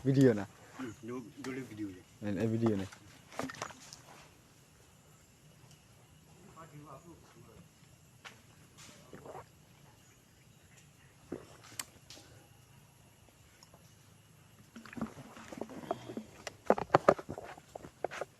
video နၤ, ဒိလၢ video န့ၣ်.နဘီ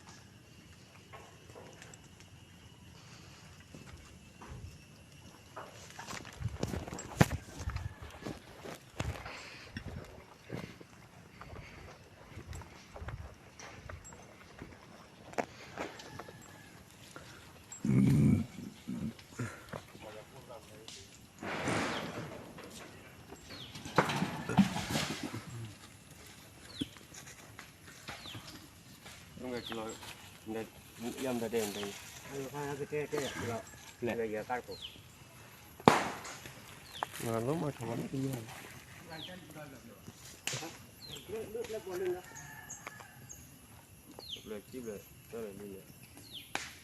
သူကၠီမး, ဟါ, ဘီသူကၠီမး, ဟဲက့ၤကျဲလၢၤဘၣ်ယၤ,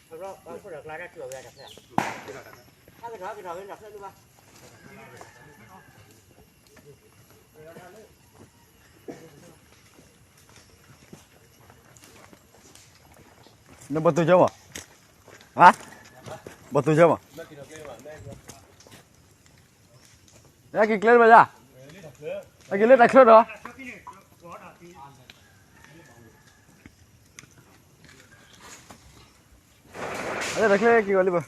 ဟဲက့ၤလၢတၢ်ချၢဒီး အတၢ်ချၢက့ၤဝဲလၢဘၣ်.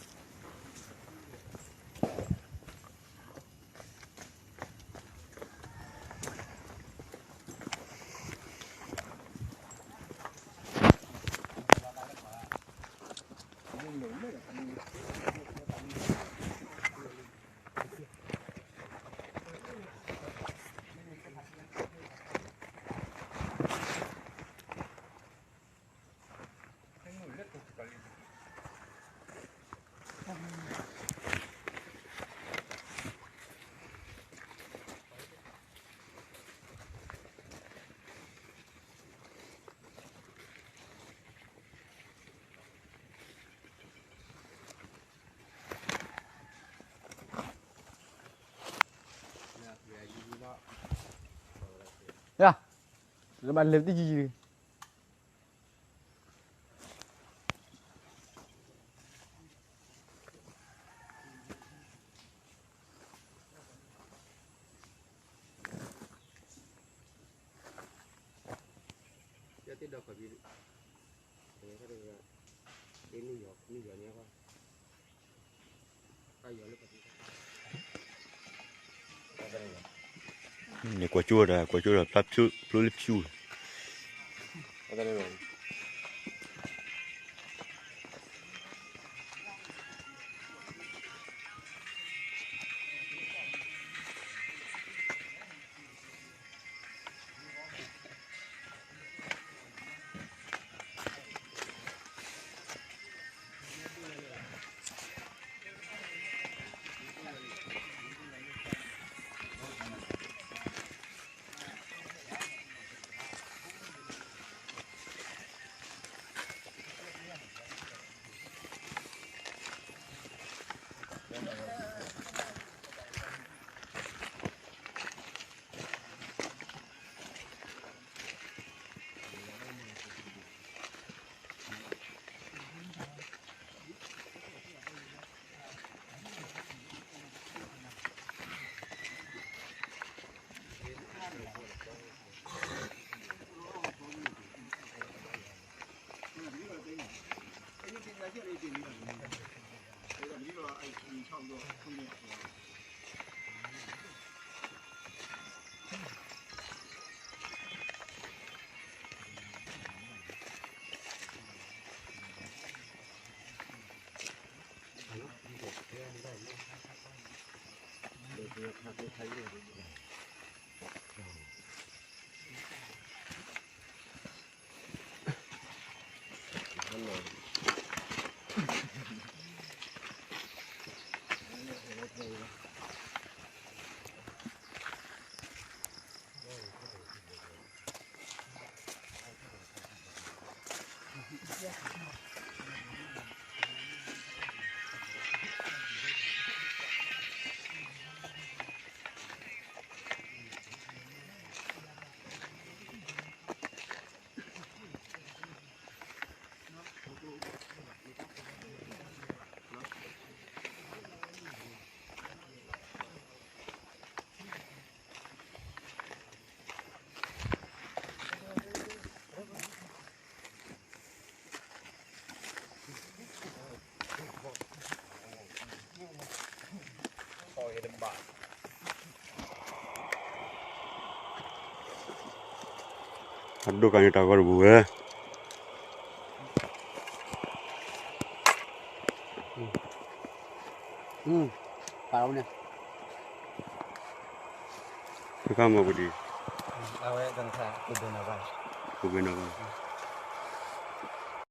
ယၤ, လၢဘၣ်လဲၤတယံၤယံၤ န့ၣ်ကွၢ်ကၠိဒီး ကွၢ်ကၠိဒီး ဖျါဖျိလၢဖၠူၣ်လီၤ. အဒိၣ်ကးန့ၣ်တၢ်ဂီၤတပူၤဝဲ, ပာ်လီၤန့ၣ်, တခါမၤပဒံး, ပဘ့ၣ်နီၤဘၣ်,